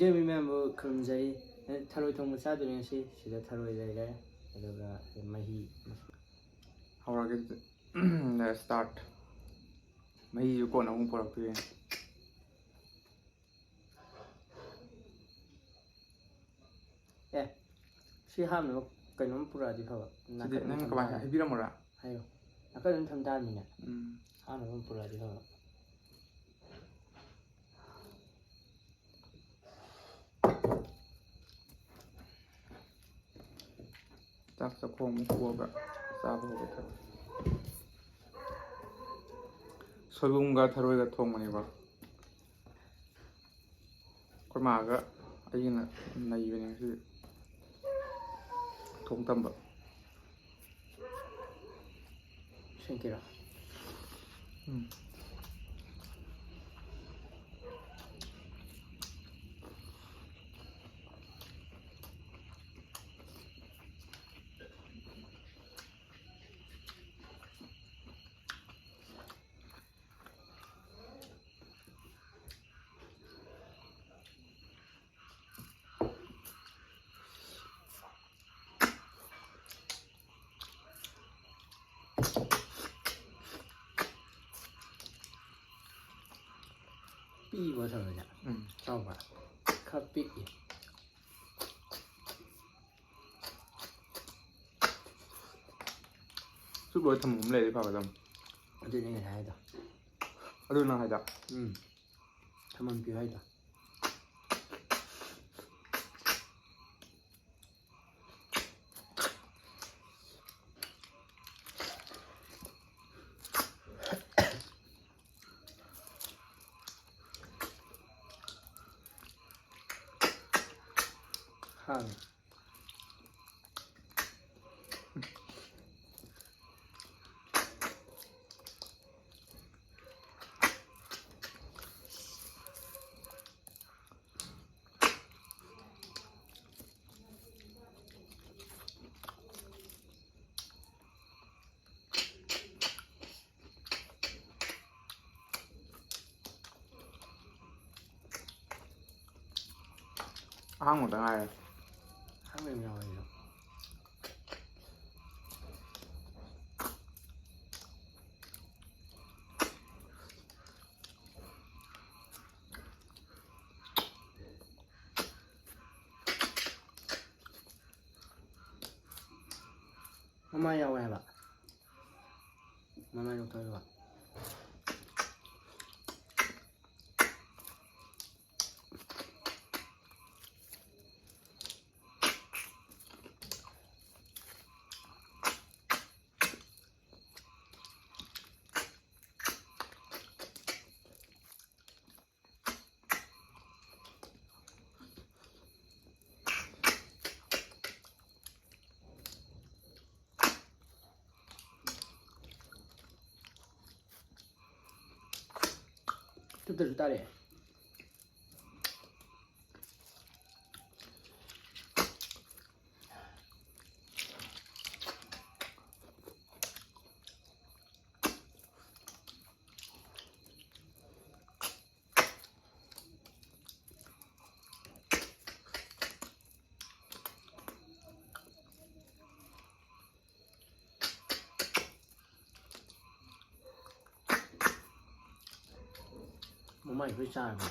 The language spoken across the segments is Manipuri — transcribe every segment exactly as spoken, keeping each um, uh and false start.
ꯏꯆꯦ ꯃꯌꯥꯝꯕꯨ ꯈꯨꯔꯨꯝꯖꯔꯤ꯫ ꯊꯔꯣꯏ ꯊꯣꯡꯕ ꯆꯥꯗꯣꯏꯅꯦ ꯉꯁꯤ꯫ ꯁꯤꯗ ꯊꯔꯣꯏ ꯂꯩꯔꯦ, ꯑꯗꯨꯒ ꯃꯍꯤ꯫ ꯍꯧꯔꯒꯦ ꯑꯗꯨꯗꯤ꯫ Let's start. ꯃꯍꯤꯁꯨ ꯀꯣꯟꯅ ꯑꯃꯨꯛ ꯄꯨꯔꯛꯇꯣꯏꯅꯦ꯫ ꯑꯦ, ꯁꯤ ꯍꯥꯞꯅꯕ ꯀꯩꯅꯣꯝ ꯄꯨꯔꯛꯑꯗꯤ ꯐꯕ꯫ ꯁꯤꯗꯤ ꯅꯥꯀꯟ ꯅꯪ ꯊꯝ ꯀꯃꯥꯏꯅ ꯇꯥꯕꯅꯤ꯫ ꯍꯥꯏꯕꯤꯔꯝꯃꯣꯔꯥ? ꯍꯥꯏꯌꯣ꯫ ꯅꯥꯀꯟ ꯑꯗꯨꯝ ꯊꯝ ꯇꯥꯕꯅꯤꯅꯦ꯫ ꯎꯝ꯫ ꯍꯥꯞꯅꯕ ꯑꯃ ꯄꯨꯔꯛꯑꯗꯤ ꯐꯕ꯫ ꯆꯥꯛ ꯆꯥꯛꯈꯣꯝ ꯑꯃ ꯀꯣꯛꯑꯒ ꯆꯥꯕ ꯍꯧꯒꯦ ꯇꯧꯔꯦ꯫ ꯁꯣꯏꯕꯨꯝꯒ ꯊꯔꯣꯏꯒ ꯊꯣꯡꯕꯅꯦꯕ꯫ ꯑꯩꯈꯣꯏ ꯃꯥꯒ ꯑꯩꯒꯅ ꯅꯩꯕꯅꯦ ꯉꯁꯤꯗꯤ꯫ ꯊꯣꯡ ꯇꯝꯕ꯫ ꯁꯦꯡꯀꯤꯔꯣ? ꯎꯝ꯫ ꯄꯤꯛꯏꯕ ꯊꯔꯣꯏꯁꯦ? ꯎꯝ꯫ ꯆꯥꯎꯕ꯭ꯔꯥ? ꯈꯔ ꯄꯤꯛꯏ꯫ ꯆꯨꯞ ꯂꯣꯏ ꯊꯝꯃꯝ ꯂꯩꯔꯗꯤ ꯐꯒꯗꯝ꯫ ꯑꯗꯨꯅꯦ ꯑꯩꯅ ꯍꯥꯏꯗꯣ꯫ ꯑꯗꯨ ꯅꯪ ꯍꯥꯏꯗꯣ? ꯎꯝ꯫ ꯊꯝꯃꯝ ꯄꯤꯌꯨ ꯍꯥꯏꯗꯣ꯫ ꯍꯥꯎ꯫ ꯑꯍꯥꯡꯕꯗ ꯉꯥꯏꯔꯦ꯫ ꯑꯍꯥꯡꯕ ꯌꯥꯝ ꯌꯥꯎꯋꯦ ꯑꯩꯁꯨ꯫ ꯃꯃꯥꯏ ꯌꯥꯎꯋꯦ ꯍꯥꯏꯕ꯫ ꯃꯃꯥꯏ ꯂꯧꯊꯣꯛꯑꯦ ꯍꯥꯏꯕ꯫ ꯆꯨꯞꯇꯁꯨ ꯇꯥꯔꯛꯑꯦ꯫ ꯃꯃꯥꯏ ꯂꯣꯏ ꯆꯥꯔꯕ?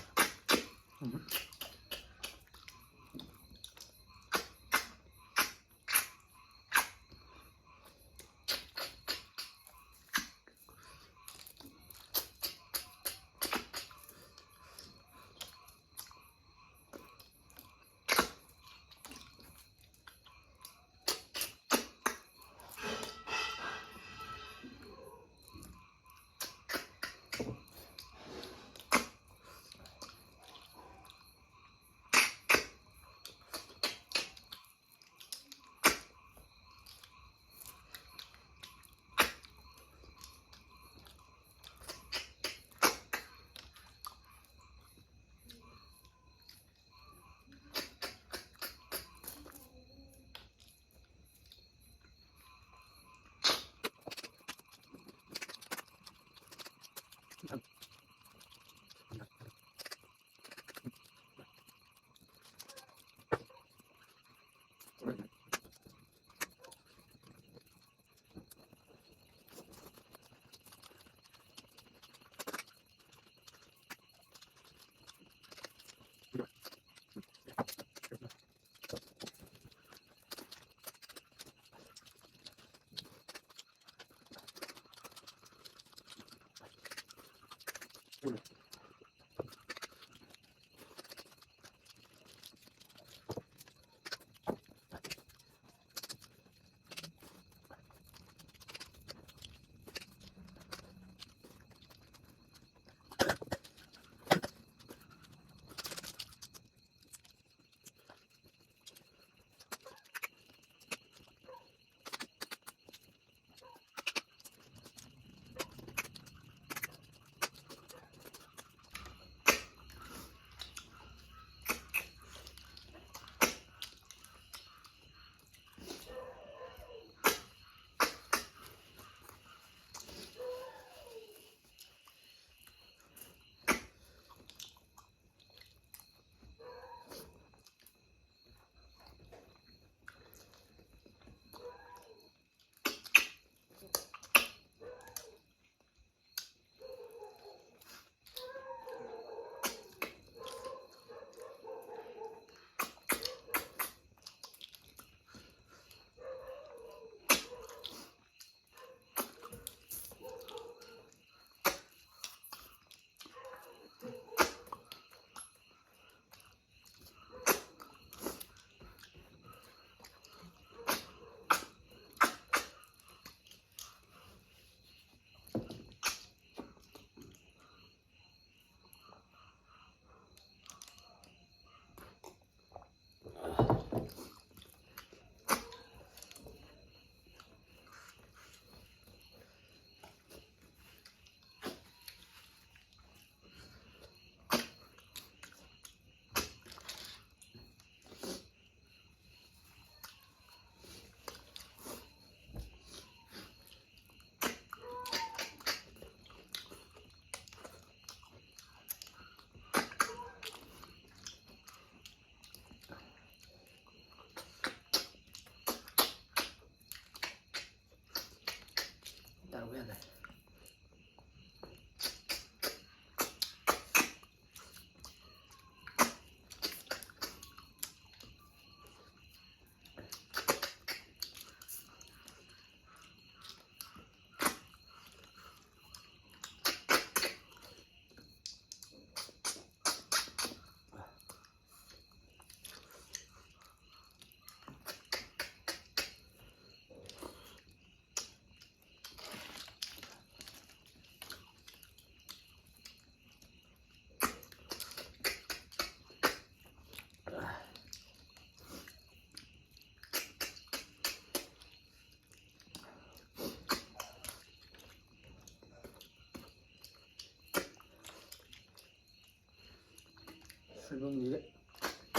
ꯑꯗꯨꯝꯗꯤ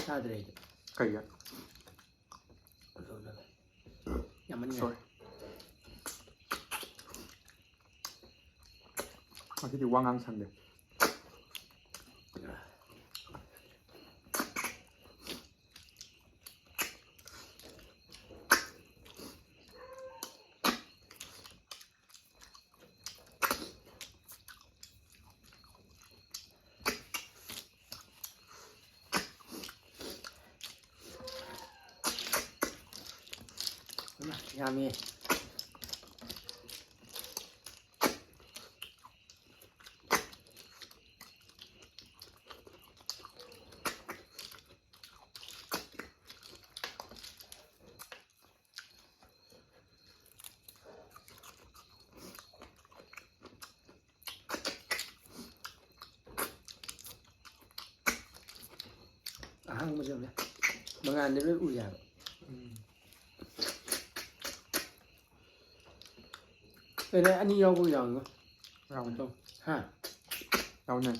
ꯆꯥꯗ꯭ꯔꯦ ꯑꯩꯗꯤ꯫ ꯀꯩꯒꯤ? ꯑꯗꯨꯅ ꯌꯥꯝꯃꯟꯈ꯭ꯔꯦ꯫ Sorry. ꯉꯁꯤꯗꯤ ꯋꯥ ꯉꯥꯡ ꯁꯪꯗꯦ꯫ ꯌꯥꯝꯃꯤ꯫ ꯑꯍꯥꯡꯕꯁꯦ ꯌꯦꯡꯉꯨꯅꯦ꯫ ꯃꯉꯥꯜꯗ ꯂꯣꯏ ꯎꯏ ꯍꯥꯏꯕ꯫ ꯎꯝ꯫ ꯀꯩꯅꯣ ꯑꯅꯤ ꯌꯥꯎꯕ ꯌꯥꯎꯏꯉꯣ꯫ ꯌꯥꯎꯅꯦ꯫ ꯍꯥ? ꯌꯥꯎꯅꯦ꯫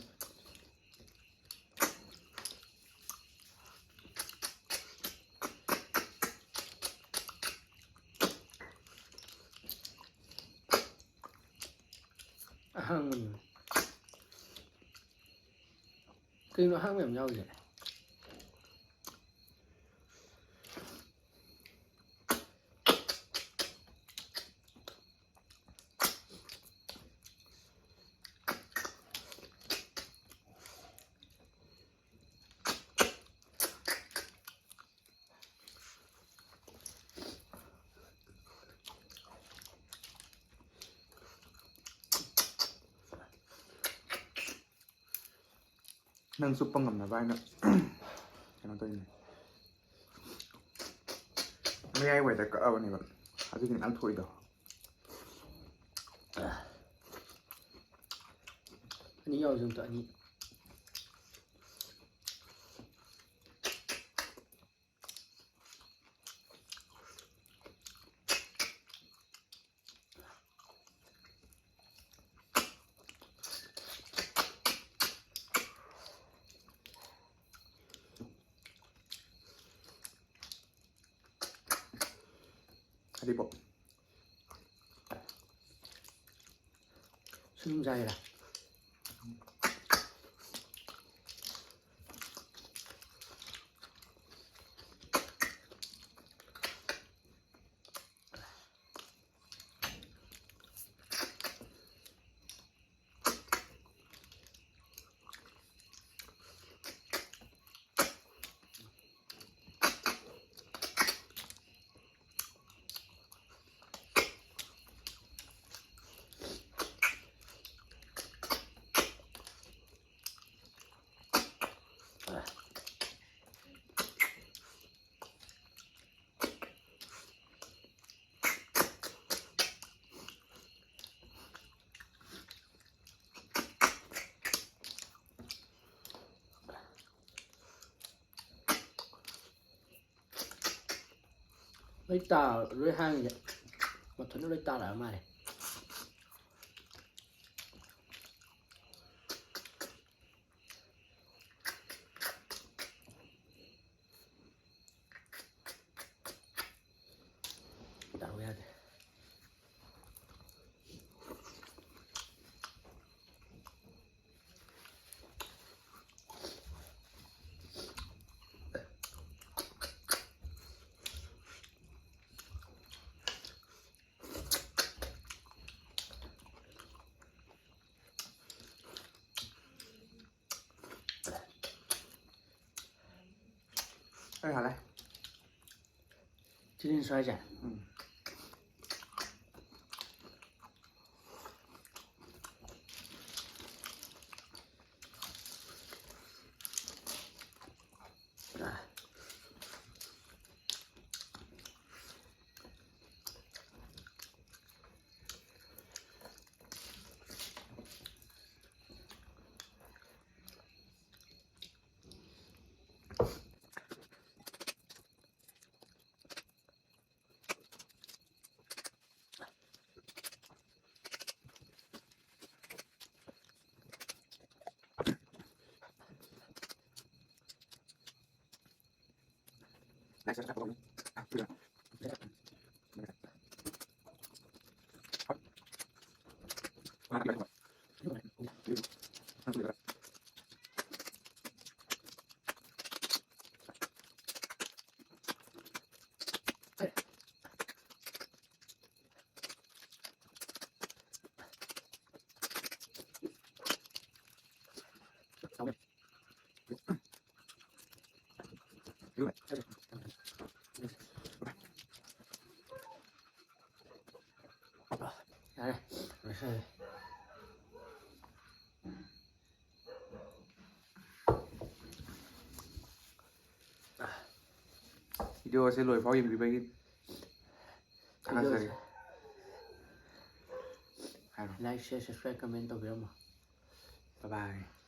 ꯑꯍꯥꯡꯕꯅꯤ꯫ ꯀꯩꯅꯣ ꯑꯍꯥꯡꯕ ꯌꯥꯝ ꯌꯥꯎꯔꯤꯁꯦ? ꯅꯪ ꯆꯨꯞꯄ ꯉꯝꯅꯕ ꯍꯥꯏꯅ ꯀꯩꯅꯣ ꯇꯧꯔꯤꯅꯦ꯫ ꯃꯌꯥꯏ ꯋꯥꯏꯗ ꯀꯛꯑꯕꯅꯦꯕ, ꯑꯗꯨꯒꯤꯅꯦ ꯃꯌꯥꯝ ꯊꯣꯛꯏꯗꯣ꯫ ꯑꯅꯤ ꯌꯥꯎꯔꯤꯁꯦ ꯑꯝꯇ, ꯑꯅꯤ꯫ ꯍꯥꯏꯗꯤꯕꯣ꯫ ꯁꯨꯝ ꯆꯥꯏꯔ꯫ ꯂꯣꯏ ꯇꯥ-, ꯂꯣꯏ ꯍꯥꯡꯉꯤꯁꯦ ꯃꯊꯟꯇ ꯂꯣꯏ ꯇꯥꯔꯛꯑ ꯃꯥꯜꯂꯦ꯫ ꯇꯥꯔꯛꯑꯣ ꯌꯥꯗꯦ꯫ ꯑꯩ ꯍꯥꯜꯂꯦ꯫ ꯆꯤꯅꯤ ꯁ꯭ꯋꯥꯏꯁꯦ꯫ ꯎꯝ꯫ ꯚꯤꯗꯤꯑꯣꯁꯦ ꯂꯣꯏꯐꯥꯎ ꯌꯦꯡꯕꯤꯕꯒꯤ ꯊꯥꯒꯠꯆꯔꯤ꯫ ꯍꯥꯏꯔꯣ꯫ Like, share, subscribe, comment ꯇꯧꯕꯤꯔꯝꯃꯣ꯫ Bye bye꯫